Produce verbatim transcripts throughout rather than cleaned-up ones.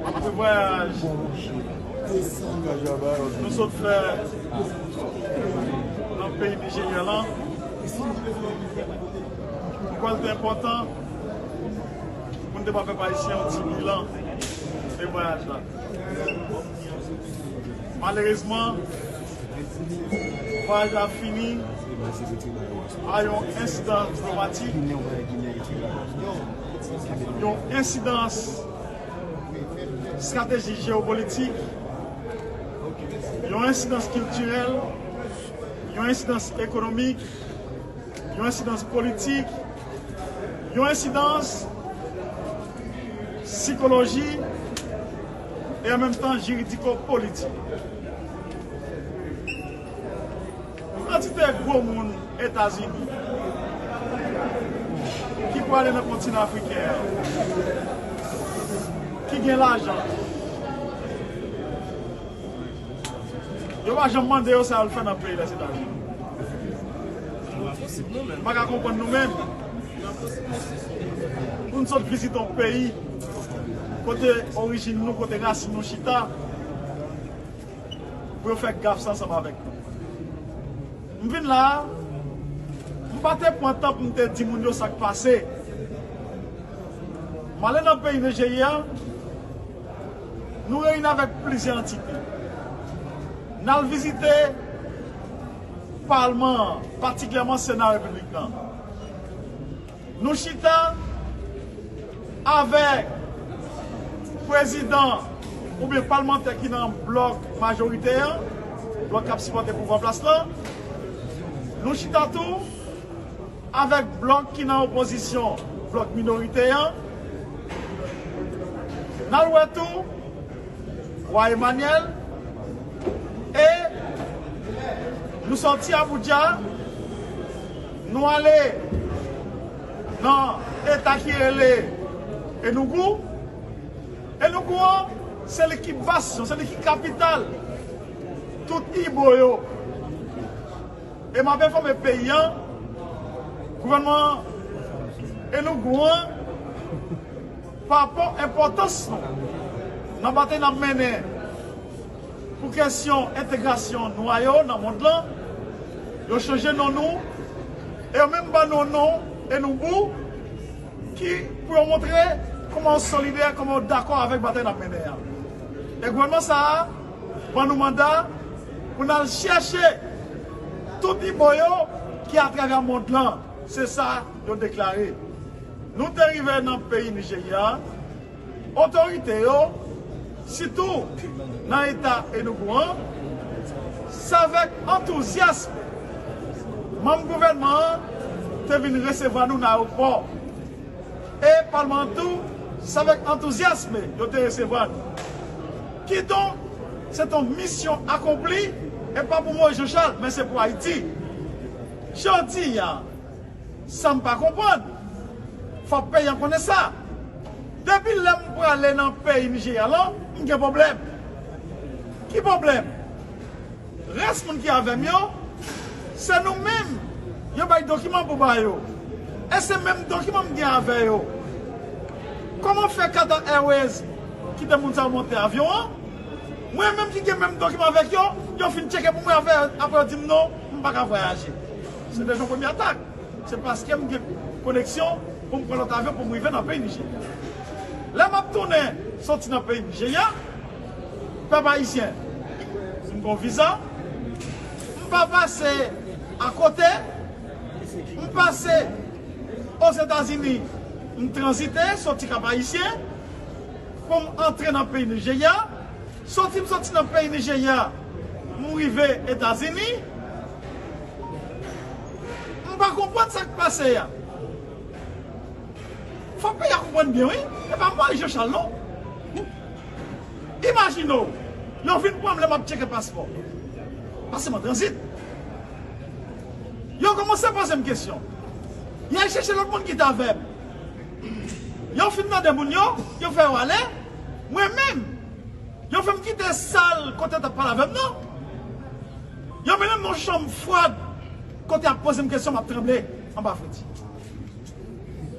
Apre vwayaj nou sot fè nan peyi Nijerya lan, m kwè l te enpòtan pou n te ba pèp ayisyen yon ti bilan de vwayaj la. Malerezman, vwayaj la fini pa yon ensidan diplomatik, yon ensidans estrateji jewopolitik, yon ensidans kiltirèl, yon ensidans ekonomik, yon ensidans politik, yon ensidans sikoloji e an menm tan jiridiko-politik. Yon kantite gwo moun Etazini ki prale nan kontinan afriken an, ki gen lajan, yo pa janm mande yo sa yo al fè nan peyi Lèzetazini. M pa ka konprann nou menm. Pou n sot vizite yon peyi kote orijin nou, kote rasin nou chita, pou yo fè gaf sa ansanm avèk nou. M vin la a, m pa te pran tan pou m te di moun yo sa k pase. M ale nan peyi Nijerya, nou reyini avèk plizyè antite. N al vizite palman an, patikilyèman Sena Repiblik lan. Nou chita avèk prezidan oubyen palmantè ki nan blòk majorite an, blòk k ap sipòte pouvwa an plas lan. Nou chita tou avèk blòk ki nan opozisyon, blòk minorite an. N al wè tou Wa Emmanuel, e nou sòti Abuja, nou ale nan eta ki rele Enugu. Enugu an, se li ki bas yo, se li ki kapital tout Ibo yo. E m ap enfòme peyi an, gouvènman Enugu an, pa rapò enpòtans nou nan batay n ap mennen pou kesyon entegrasyon nwa yo nan mond lan, yo chanje non nou, e yo menm ban nou non Enugu, ki pou yo montre kòman yo solidè, kòman yo dakò avèk batay n ap mennen an. E gouvènman sa a ban nou manda pou n al chèche tout Ibo yo ki atravè mond lan. Se sa yo deklare. Nou te rive nan peyi Nijerya, otorite yo, sitou nan eta Enugu an, se avèk antouzyasm manm gouvènman an te vin resevwa nou nan ayewopò. E palman an tou, se avèk antouzyasm yo te resevwa nou. Kidonk, se t on misyon akonpli, e pa pou Moïse Jean Charles, men se pou Ayiti. Jodi a, sa m pa konprann, fòk peyi an konnen sa. Depi lè m prale nan peyi Nijerya lan, m gen pwoblèm. Ki pwoblèm? Rès moun ki avè m yo, se nou menm yo bay dokiman pou ba yo. E se menm dokiman m gen avè yo. Kòman fè Qatar Airways kite moun sa yo monte avyon an? Mwen menm ki gen menm dokiman avèk yo, yo fin tcheke pou mwen avè, apre yo di m non, m pa ka vwayaje. Se deja yon premye atak. Se paske m gen koneksyon pou m pran lòt avyon pou m rive nan peyi Nijerya. Lè m ap tounen soti nan peyi Nijerya, pèp ayisyen, m gen yon viza, m pa pase akote, m pase Ozetazini, m tranzite, soti Kap Ayisyen, pou m antre nan peyi Nijerya. Soti m soti nan peyi Nijerya, m rive Etazini. M pa konprann sa k pase a. Fòk peyi a konprann byen, wi. E pa mwen, Jean Charles, non. Imajine w, yo vin pran m lè m ap tcheke paspò. Paske m an tranzit. Yo kòmanse poze m kesyon. Yo al chèche lòt moun ki t avè m. Yo fin mande moun yo, yo fè yo ale. Mwen menm, yo fè m kite sal kote yo t ap pale avè m nan. Yo mennen m nan yon chanm fwad kote y ap poze m kesyon, m ap tranble anba fredi.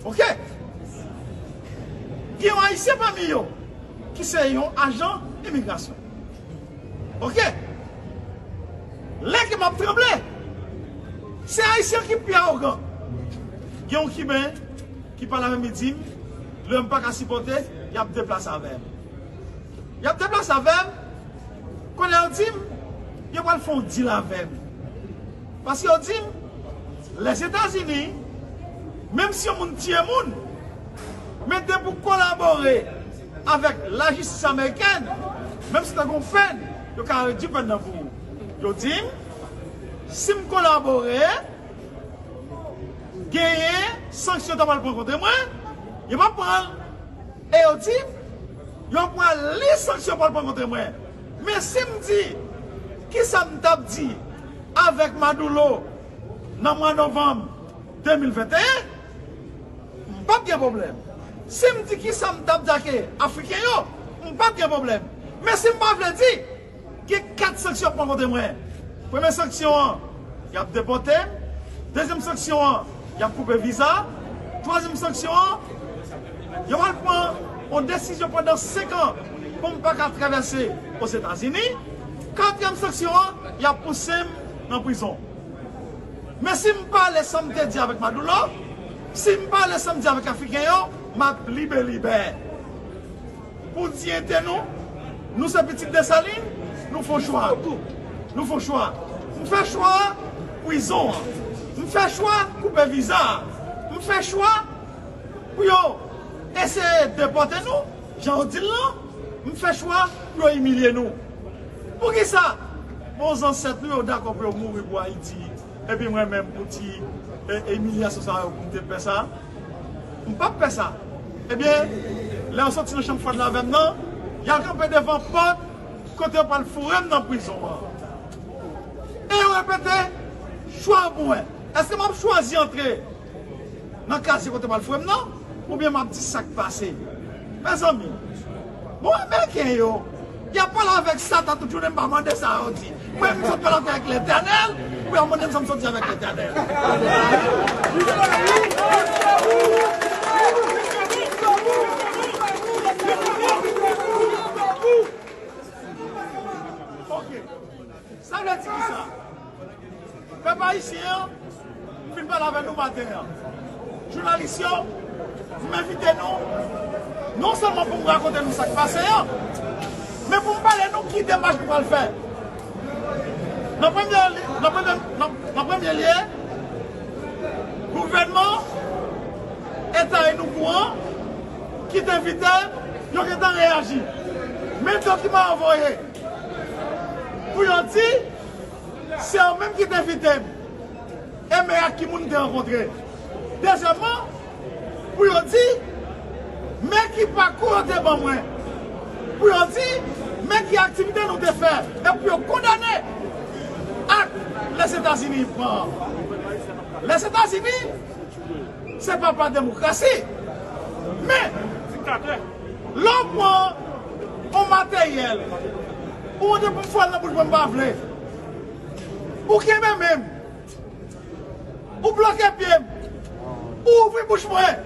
Oke? Gen yon Ayisyen pami yo ki se yon ajan imigrasyon. Oke? Lè ke m ap tranble, se Ayisyen ki pi awogan. Gen yon Kiben ki pale avè m, li di m, lè m pa ka sipòte, y ap deplase avè m. Y ap deplase avè m, kounye a yo di m, yo pral fè yon deal avè m. Paske yo di m, Lèzetazini, menm si yon moun tiye moun, men depi w kolabore avèk lajistis amerikèn, menm si w ta gen yon pèn, yo ka redui pèn nan pou ou. Yo di m, si m kolabore, genyen sanksyon yo ta pral pran kont mwen, yo p ap pran l. E yo di m, yo pral li sanksyon yo pral pran kont mwen. Men si m di, kisa m t ap di avèk Maduro nan mwa novanm de mil venteyen, m p ap gen pwoblèm. Si m di kisa m t ap di ak Afriken yo, m p ap gen pwoblèm. Men si m pa vle di, gen kat sanksyon yo pran kont mwen. Premye sanksyon an, y ap depòte m. Dezyèm sanksyon an, y ap koupe viza. Twazyèm sanksyon an, yo pral pran yon desizyon pandan senk an pou m pa ka travèse Ozetazini. Katriyèm sanksyon an, y ap pouse m nan prizon. Men si m pale sa m te di avèk Maduro, si m pale sa m di avèk Afriken yo, m ap libe libè. Pou diyite nou, nou se pitit Desalin, nou fè yon chwa. Nou fè yon chwa. M fè chwa prizon an. M fè chwa koupe viza a. M fè chwa pou yo eseye depòte nou, jan yo di l lan. M fè chwa pou yo imilye nou. Poukisa? Bon, zansèt nou yo dakò pou yo mouri pou Ayiti. Epi mwen menm, pou ti, e, imilyasyon sa yo, pou m te fè sa, m p ap fè sa. Ebyen, lè yo soti nan chanm fwad la avè m nan, y al kanpe devan pòt kote yo pral foure m nan prizon an. E yo repete chwa yo pou mwen. Èske m ap chwazi antre nan kazye kote yo pral foure m nan? Oubyen m ap di sa k pase. Mezanmi, bon, Ameriken yo, y ap pale avèk Satan tout jounen, m pa mande sa yo di. Mwen, m sot pale avèk Letènèl, pou y al mande m sa m sot di avèk Letènèl. Ok. Sa vle di kisa? Pèp ayisyen an, m vin pale avè nou maten an. Jounalis yo, m envite nou, non sèlman pou m rakonte nou sa k pase an, men pou m pale nou ki demach nou pral fè. Nan premye li-, nan premye, nan, nan premye lye, gouvènman eta Inukwan ki te envite m, yo gentan reyaji. Men dokiman yo voye pou yo di, se yo menm ki te envite m. E men ak ki moun m te rankontre. Dezyèmman, pou yo di, men ki pakou yo te ban mwen. Pou yo di, men ki aktivite nou te fè. E pou yo kondane ak Lèzetazini pran. Lèzetazini, se papa demokrasi. Men, lè w pran yon materyèl, ou mande pou m foure l nan bouch mwen, m pa vle. Ou kenbe men m, ou bloke pye m, ou ouvri bouch mwen,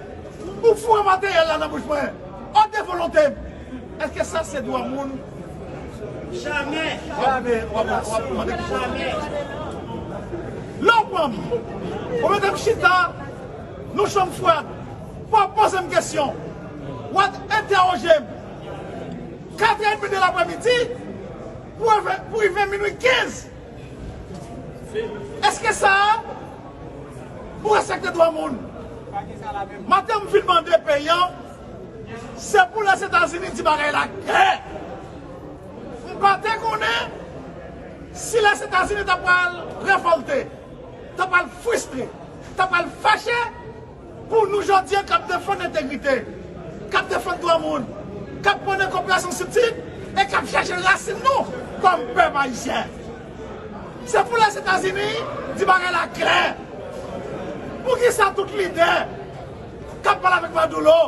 ou foure materyèl la nan bouch mwen, ot de volonte m. Èske sa se dwa moun? Jamè! W ap, w ap, w ap, w ap mande pou... Jamè! Lè w pran m, ou mete m chita nan chanm fwad, w ap poze m kesyon, w ap entèwoje m. Katrè edmi de laprèmidi, pou rive, pou rive minui kenz. Èske sa a ou respekte dwa moun? Maten m vin mande peyi an, se pou Lèzetazini di bagay la klè. M pa te konnen si Lèzetazini ta pral revòlte, ta pral fristre, ta pral fache, pou nou jodi a k ap defann entegrite, k ap defann dwa moun, k ap pwone koperasyon sibtid e k ap chèche rasin nou kòm pèp ayisyen. Se pou Lèzetazini di bagay la klè. Poukisa tout lidè k ap pale avèk Maduro,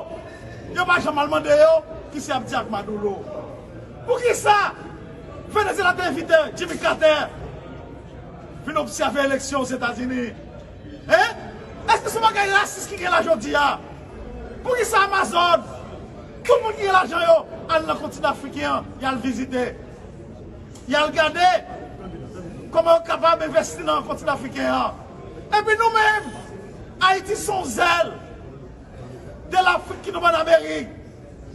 yo pa janm al mande yo kisa y ap di ak Maduro? Poukisa Venezyela te envite Jimmy Carter vin obsève eleksyon Ozetazini? Hein? Èske se yon bagay rasis ki gen la jodi a? Poukisa Amazòn Tout moun ki gen lajan yo, al nan kontinan afriken an, y al vizite. Y al gade kòman yo kapab envesti nan kontinan afriken an. Epi nou menm, Ayiti se yon zèl de Lafrik ki nou pa nan Amerik.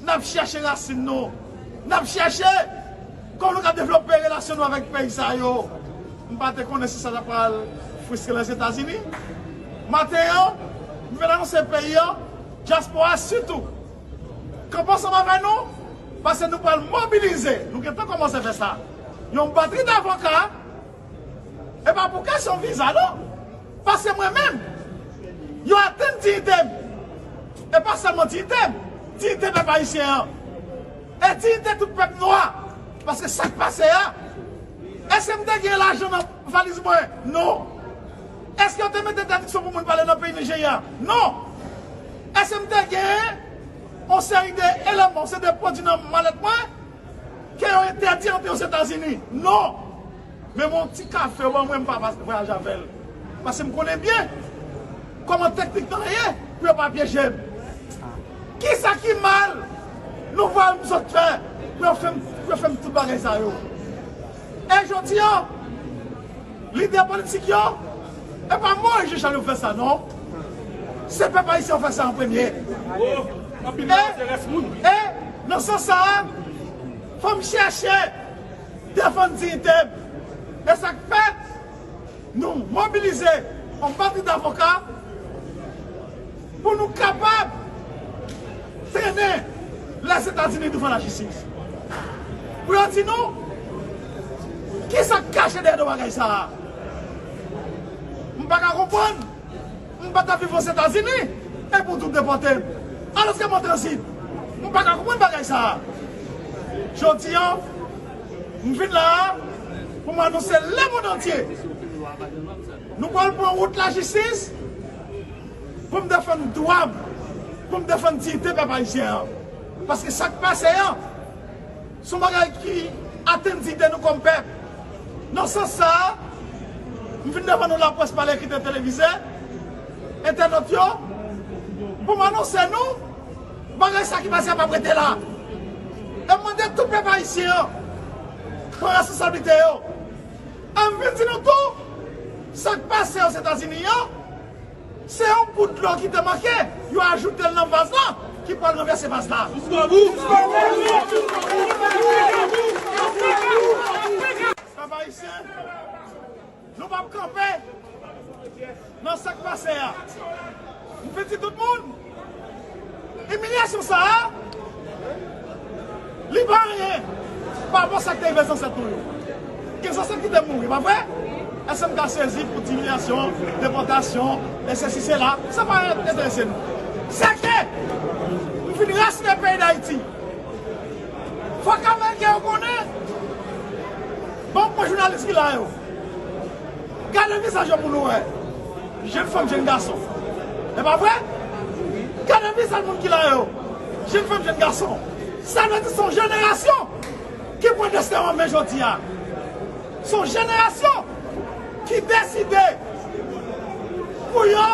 N ap chèche rasin nou. N ap chèche kòman nou ka devlope relasyon nou avèk peyi sa yo. M pa te konnen si sa ta pral fristre Lèzetazini. Maten an, m vin anonse peyi an, dyaspora sitou, kanpe ansanm avè nou, paske nou pral mobilize, nou gentan kòmanse fè sa, yon batri davoka, e pa pou kesyon viza non, paske mwen menm, yo atenn diyite m, e pa sèlman diyite m, diyite pèp ayisyen an, e diyite tout pèp nwa, paske sa k pase a, èske m te gen lajan nan valiz mwen? Non. Èske yo te mete entèdiksyon pou moun pale nan peyi Nijerya? Non. Èske m te gen yon seri de eleman, yon seri de pwodui nan malèt mwen ke yo entèdi antre Ozetazini? Non. Men yon ti kafe yo ban mwen, m pa vwayaje avè l. Paske m konnen byen kòman teknik lan ye pou yo pa pyeje m. Kisa ki mal nou vwal m sot fè pou yo fè m, pou yo fè m tout bagay sa yo? E jodi a, lidè politik yo, e pa Moyiz Jechal yo fè sa non. Se pèp ayisyen yo fè sa an premye. E, e nan sans sa a, fò m chèche defann diyite m. E sa k fè nou mobilize yon batri davoka pou nou kapab trennen Lèzetazini douvan lajistis. Pou yo di nou, kisa k kache dèyè do bagay sa a? M pa ka konprann. M pa t ap viv Ozetazini, epi w di w depòte m. Alòske m an tranzit. M pa ka konprann bagay sa a. Jodi a, m vin la a pou m anonse lemonn antye. Nou pral pran wout lajistis pou m defann dwa m, pou m defann diyite pèp ayisyen an. Paske sa k pase an, se yon bagay ki atenn diyite nou kòm pèp. Nan sans sa a, m vin devan nou laprès pa lekri, televize, entènòt yo, pou m anonse nou, bagay sa ki pase a p ap rete la. E m mande tout pèp ayisyen an pran responsablite yo. E m vin di nou tou, sa k pase Ozetazini an, se yon gout dlo ki te manke, yo ajoute l nan vaz la, ki pral ranvèse vaz la. Jiskobou! Pèp ayisyen, nou p ap kanpe nan sa k pase a. M vin di tout moun, imilyasyon sa a, li pa anyen pa rapò sa k te rive zansèt nou yo. Gen zansèt ki te mouri, pa vre? Èske m ka sezi pou di imilyasyon, depòtasyon, e sesi, sela? Sa pa enterese nou. Se ke m fin rasire peyi Dayiti. Fòk Ameriken yo konnen. Ban m pran jounalis ki la yo. Gade vizaj yo pou nou wè. Jèn fanm, jèn gason. E pa vre? Gade vizaj moun ki la yo. Jèn fanm, jèn gason. Sa vle di se yon jenerasyon ki pran desten yo an men jodi a. Se yon jenerasyon ki deside pou yo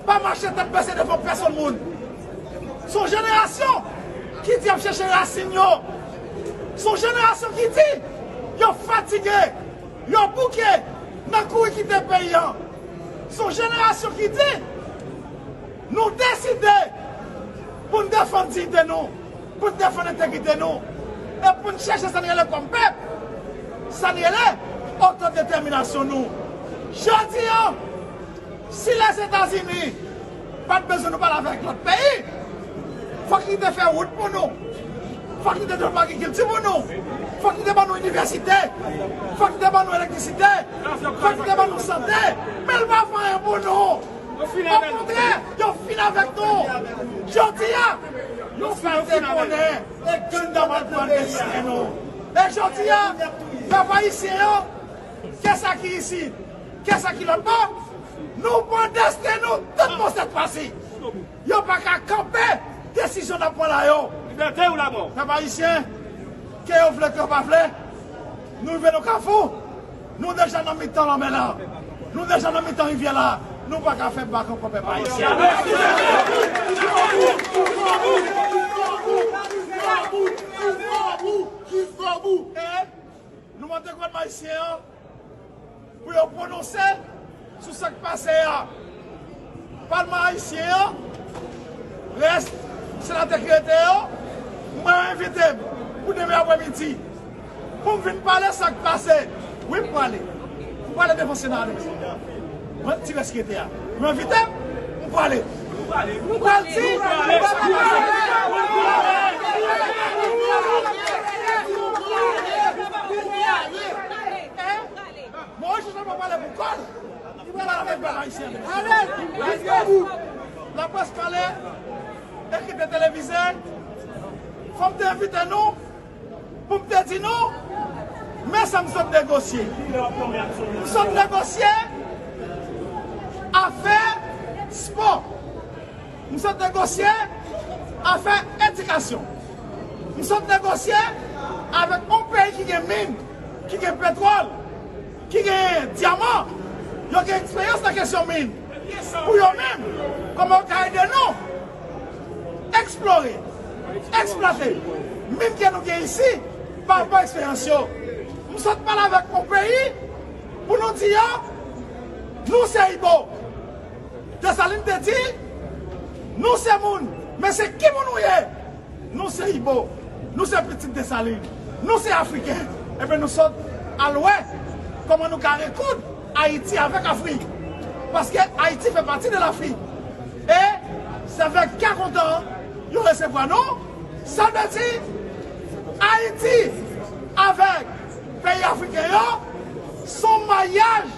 pa mache tèt bese devan pèsonn moun. Se yon jenerasyon ki di y ap chèche rasin yo. Se yon jenerasyon ki di yo fatige, yo bouke nan kouri kite peyi an. Se yon jenerasyon ki di nou deside pou n defann diyite nou, pou n defann entegrite nou, e pou n chèche sa n rele kòm pèp, sa n rele otodetèminasyon nou. Jodi a, si Lèzetazini pa t bezwen nou pale avèk lòt peyi, fòk li te fè wout pou nou. Fòk li te devlope agrikilti pou nou. Fòk li te ban nou inivèsite. Fòk li te ban nou elektrisite. Fòk li te ban nou sante. Men l pa fè anyen pou nou. Okontrè, yo fin avèk nou. Jodi a, nou fin te konnen ki n ta pral pran desten nou. E jodi a, pèp ayisyen yo, ke sa ki isit, ke sa ki lòt bò, nou pran desten nou tout bon sèt fwa si. Yo pa ka kanpe desizyon n ap pran la yo. Libète ou lamò. Pèp ayisyen, ke yo vle, ke yo pa vle, nou rive nan kafou. Nou deja nan mitan lanmè la. Nou deja nan mitan rivyè la. Nou pa ka fè bak ankò, pèp ayisyen. Mande gouvènman ayisyen an pou yo pwononse sou sa k pase a. Palman ayisyen an, rès senatè ki rete yo, mwen yo envite m pou demen apremidi pou m vin pale sa k pase. Wi, m prale. M prale devan Sena a demen. Mwen, ti rès ki rete a. Yo envite m, m prale. M pral di, Moyiz Jovenel pa pale pou kò l. Li pral avèk pèp ayisyen. Laprès pale, ekri te televize, fò m te envite nou pou m te di nou, men sa m sot negosye. M sot negosye afè spò. M sot negosye afè edikasyon. M sot negosye avèk yon peyi ki gen min, ki gen petwòl, ki gen dyaman. Yo gen eksperyans nan kesyon min. Pou yo menm, kòman yo ka ede nou eksplore, eksplwate min ke nou gen isi pa rapò eksperyans yo. M sot pale avèk yon peyi pou nou di yo, nou se Ibo. Desalin te di, nou se moun, men se ki moun ou ye? Nou se Ibo, nou se pitit Desalin, nou se Afriken. Ebyen nou sot al wè kòman nou ka rekoud Ayiti avèk Afrik. Paske Ayiti fè pati de Lafrik. E se avèk kè kontan yo resevwa nou. Sa vle di, Ayiti avèk peyi afriken yo, se yon mayaj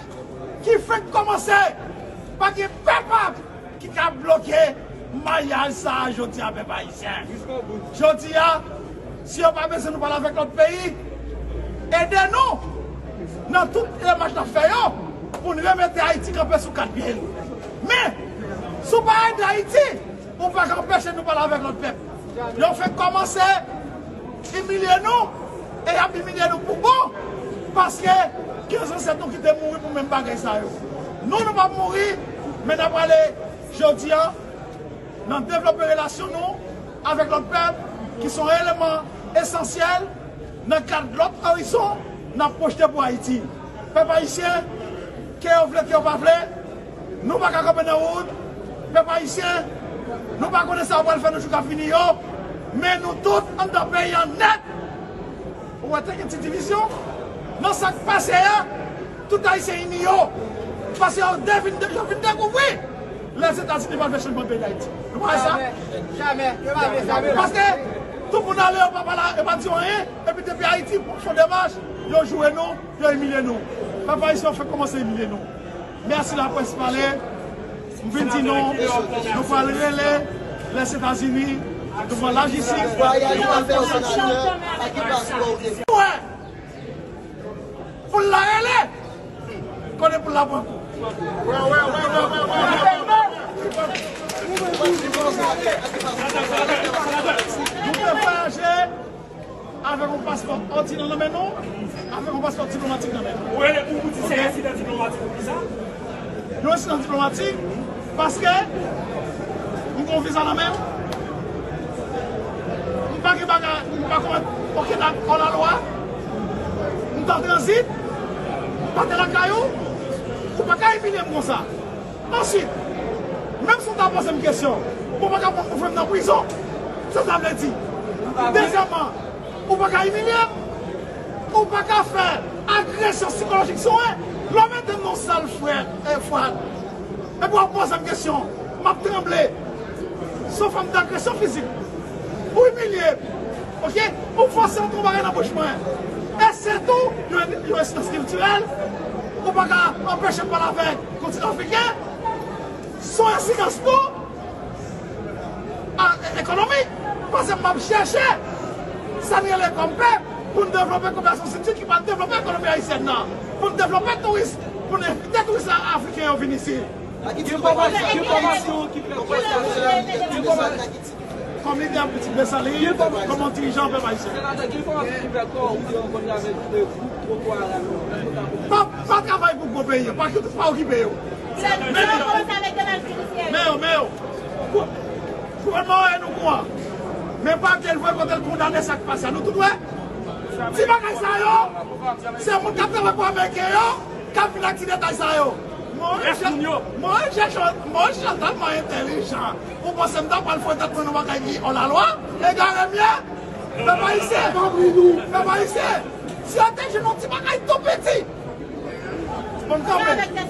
ki fenk kòmanse. Pa gen pèp ki ka bloke mayaj sa a jodi a, pèp ayisyen. Jodi a, si yo pa bezwen nou pale avèk lòt peyi, ede nou nan tout demach n ap fè yo pou n remete Ayiti kanpe sou kat pye l. Men, si w pa ede Ayiti, ou pa ka anpeche nou pale avèk lòt pèp. Yo fenk kòmanse imilye nou, e y ap imilye nou pou bon, paske gen zansèt nou ki te mouri pou menm bagay sa yo. Nou, nou p ap mouri, men n ap prale jodi a nan devlope relasyon nou avèk lòt pèp ki se yon eleman esansyèl nan kad lòt orizon n ap pwojte pou Ayiti. Pèp ayisyen, ke yo vle, ke yo pa vle, nou pa ka kanpe nan wout. Pèp ayisyen, nou pa konnen sa yo pral fè nan jou k ap vini yo, men nou tout anndan peyi an nèt. Ou wè, te gen ti divizyon nan sa k pase a, tout Ayisyen ini yo. Paske yo de-, vin de-, yo vin dekouvri Lèzetazini pral fè chanjman peyi Dayiti. Nou pa wè sa? Jamè. Jamè. Yo pa vle sa, men. Paske tout moun ale, yo pa pale, yo pa di anyen, epi depi Ayiti fè yon demach, yo joure nou, yo imilye nou. Pèp ayisyen, yo fenk kòmanse imilye nou. Mèsi laprès pale. M vin di nou, nou pral rele Lèzetazini, nou pral lajistis, nou pral fè sanksyon. Wè! Poul la rele! Konnen poul la pran kou. Nou te vwayaje avèk yon paspò òdinè nan men nou, avèk yon paspò diplomatik nan men nou. Ou rele pou, pou di se ensidan diplomatik pou kisa? Yon ensidan diplomatik, paske m gen yon viza nan men m. M pa gen bagay, m pa komèt okenn ak òlalwa. M t an tranzit, m pa te lakay ou, ou pa ka imilye m konsa. Answit, menm si w ta poze m kesyon, ou pa ka pran m pou fè m nan prizon. Sa sa vle di? Dezyèmman, ou pa ka imilye m, ou pa ka fè agresyon sikolojik sou mwen. Lè w mete m nan sal fwad, e fwad, epi w ap poze m kesyon, m ap tranble. Se yon fòm dagresyon fizik. Ou imilye m, oke? Ou fòse antre yon bagay nan bouch mwen. E se tou yon, yon ensidans kiltirèl. Ou pa ka anpeche m pale avèk kontinan afriken. Se yon ensidans tou a, e, ekonomik. Paske m ap chèche sa n rele kòm pèp pou n devlope koperasyon siltik ki pral devlope ekonomi ayisyèn nan. Pou n devlope touris, pou n envite touris afriken yo vin isi. Ki enfòmasyon, ki enfòmasyon ki fè kò sa? Kòm lidè politik Desalin, kòm yon dirijan pèp ayisyen. Senatè, ki enfòmasyon ki fè kò ou te rankontre avèk, e, gwoup Boko Haram yo? Pa, pa travay pou gwo peyi yo, pa, pa okipe yo. Men yo, men yo, men yo. Gou-, gouvènman an, nou kouran. Men pa ke l voye kote l kondane sa k pase a. Nou tout wè. Ti bagay sa yo, se moun k ap travay pou Ameriken yo k ap vin ak ti detay sa yo. Moyiz Jan-, Moyiz Jan-, Moyiz Jan tèlman entèlijan, ou panse m ta pral foure tèt mwen nan bagay ki òlalwa? Egare m ye? Pèp ayisyen, pèp ayisyen, si yo te jwenn yon ti bagay tou piti, bon, kanpe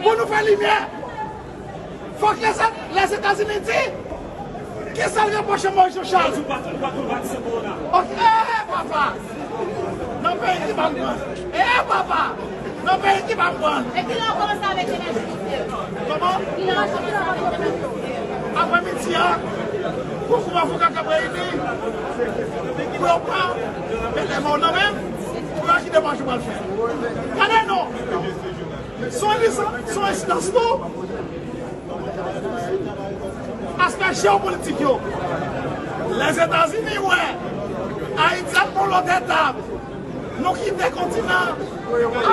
pou nou fè limyè. Fòk Lèzetazini di kisa l repwoche Moyiz Jan Chal. Ok, eh, papa. Nan peyi ki pa m pran. Eh, papa. Nan peyi ki pa m pran. E kilè w kòmanse avèk Emergence Mister? Kòman? Kilè w kòmanse avèk Emergence Mister? Aprè midi a, pou gwoup avoka k ap reyini, pou yo pran elèman w nan men, pou yo kite maj ou pral fè. Gade non. Son ensidan-, son ensidans tou. Aspè jewopolitik yo. Lèzetazini wè Ayiti ap pran lòt etap. Nou kite kontinan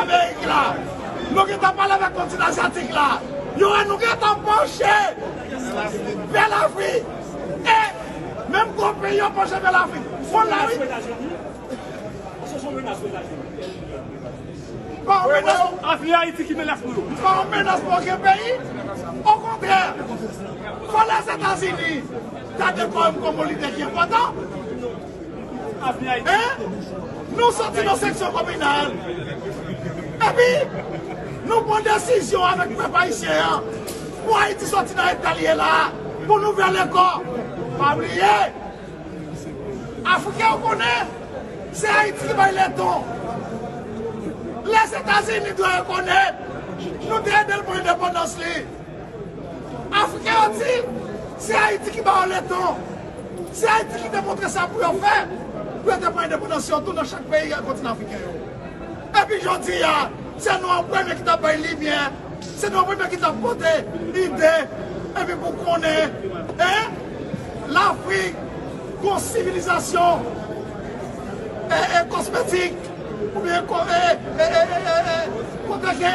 Amerik la. Nou gentan pale avèk kontinan azyatik la. Yo wè nou gentan panche vè Lafrik. E menm gwo peyi yo panche vè Lafrik. Fon la, wi. Pa yon menas. Afè Ayiti ki menas pou yo. Pa yon menas pou okenn peyi. Okontrè, fò Lèzetazini gade kò m kòm yon lidè ki enpòtan. Afè Ayiti. Hein? Nou soti nan sanksyon kominal. Epi, nou pran desizyon avèk pèp ayisyen an pou Ayiti soti nan eta l ye la, pou nou vè lekò. Pa bliye, Afriken yo konnen se Ayiti ki bay leton. Lèzetazini dwe rekonèt nou te ede l pran endepandans li. Afriken yo di se Ayiti ki ba yo leton. Se Ayiti ki te montre sa pou yo fè, pou yo te pran endepandans yo tou nan chak peyi kontinan afriken yo. Epi jodi a, se nou an premye ki t ap bay limyè, se nou an premye ki t ap pote ide, epi pou konnen, hein, Lafrik gon sivilizasyon, e, e, kosmetik, oubyen ko-, e, e, kote ke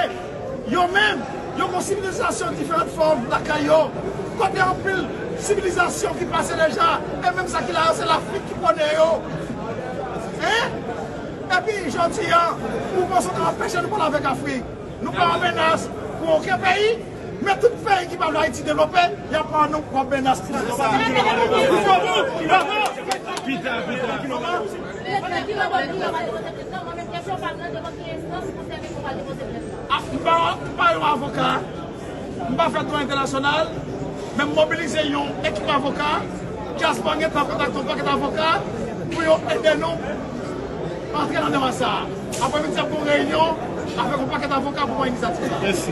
yo menm, yo gon sivilizasyon diferan fòm lakay yo, kote anpil sivilizasyon ki pase deja, e menm sa ki la yo, se Lafrik ki pwone yo. Hein? Epi, jodi a, ou panse w ka anpeche nou pale avèk Afrik? Nou pa yon menas pou okenn peyi, men tout peyi ki pa vle Ayiti devlope, y ap pran nou kòm menas pou nou. Pita, pita. Ah, m pa, m pa yon avoka. M pa fè dwa entènasyonal, men m mobilize yon ekip avoka. Dyaspora gentan kontakte yon pakèt avoka pou yo ede nou antre nan demach sa a. Aprè midi, ap gon reyinyon avèk yon pakèt avoka pou pran inisyativ sa a. Mèsi.